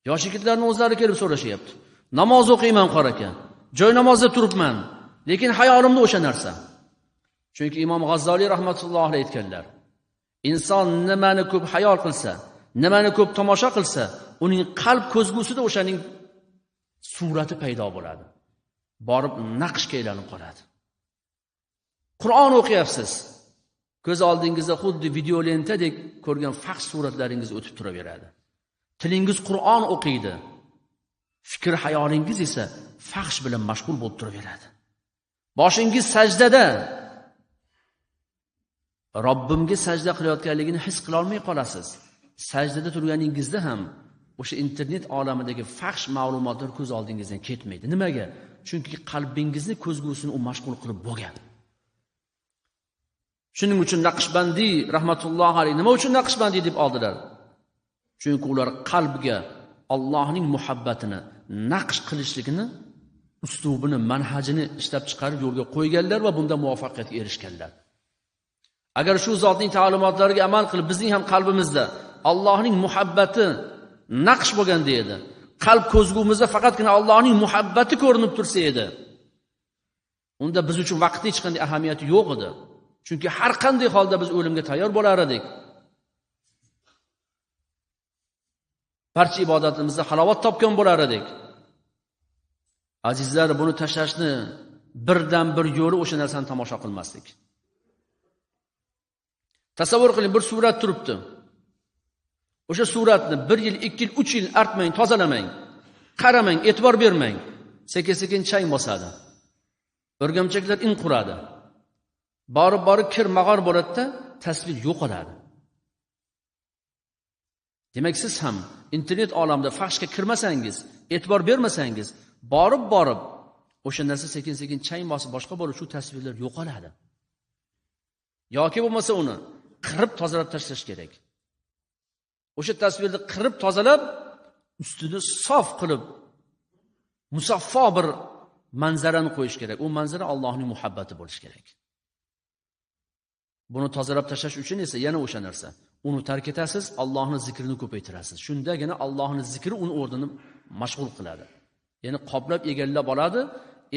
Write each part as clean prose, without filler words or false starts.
Yosh yigitlarning o'zlari kelib so'rashyapti. Namoz o'qiyman qor aka. Joy namozda turibman, lekin hayolimda o'sha narsa. Chunki Imom G'azzoliy rahmatullohi alayhi aytganlar, inson nimani ko'p hayol qilsa, nimani ko'p tomosha qilsa, uning qalb ko'zgusida o'shaning surati paydo bo'ladi. Borib naqshga aylanib qoladi. Qur'on o'qiyapsiz. Ko'z oldingizda xuddi video lentadek ko'rgan fahsh suratlaringiz o'tib turaveradi. Tilingiz Qur'on o'qiydi. Fikr hayolingiz esa fahsh bilan mashg'ul bo'lib turaveradi. Boshingiz sajdada. Robbimga sajda qilayotganligini his qila olmay qolasiz. Sajdada turganingizda ham o'sha internet olamidagi fahsh ma'lumotlar ko'z oldingizdan ketmaydi. Nimaga? Chunki qalbingizni ko'zgusini u mashg'ul qilib bo'lgan. Shuning uchun Naqshbandiy rahmatullohi alayhi nima uchun Naqshbandiy deb oldilar? Chunki ular qalbga Allohning muhabbatini naqsh qilishligini, uslubini, manhajini ishlab chiqarib yo'lga qo'yganlar va bunda muvaffaqiyatga erishganlar. Agar shu zotning ta'limotlariga amal qilib bizning ham qalbimizda Allohning muhabbati naqsh bo'lganda edi, qalb ko'zgumizda faqatgina Allohning muhabbati ko'rinib tursa edi, unda biz uchun vaqtning hech qanday ahamiyati yo'q edi. Chunki har qanday holda biz o'limga tayyor bo'lar edik. Barcha ibodatimizda halovat topgan bo'lar edik. Azizlar, buni tashlashni birdan bir yo'li o'sha narsani tomosha qilmaslik. Tasavvur qiling, bir surat turibdi. O'sha suratni 1 yil, 2 yil, 3 yil artmang, tozalamang, qaramang, e'tibor bermang. Sekin-sekin chang bosadi. O'rgamchaklar in quradi. Borib-borib kir mag'or bo'ladi-da, tasvir yo'qoladi. Demak, siz ham internet olamida fahshga kirmasangiz, e'tibor bermasangiz, borib-borib o'sha narsa sekin-sekin chang bosib boshqa bo'lib shu tasvirlar yo'qoladi. Yoki bo'lmasa uni qirib tozalab tashlash kerak. O'sha tasvirni qirib tozalab, ustini sof qilib, musaffo bir manzarani qo'yish kerak. U manzara Allohning muhabbati bo'lishi kerak. Buni tozalab tashlash uchun esa yana o'sha narsa. Uni tark etasiz, Allohning zikrini ko'paytirasiz. Shundagina Allohning zikri uni o'rnini mashg'ul qiladi. Ya'ni qoplab egallab oladi,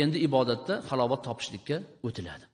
endi ibodatda halovat topishlikka o'tiladi.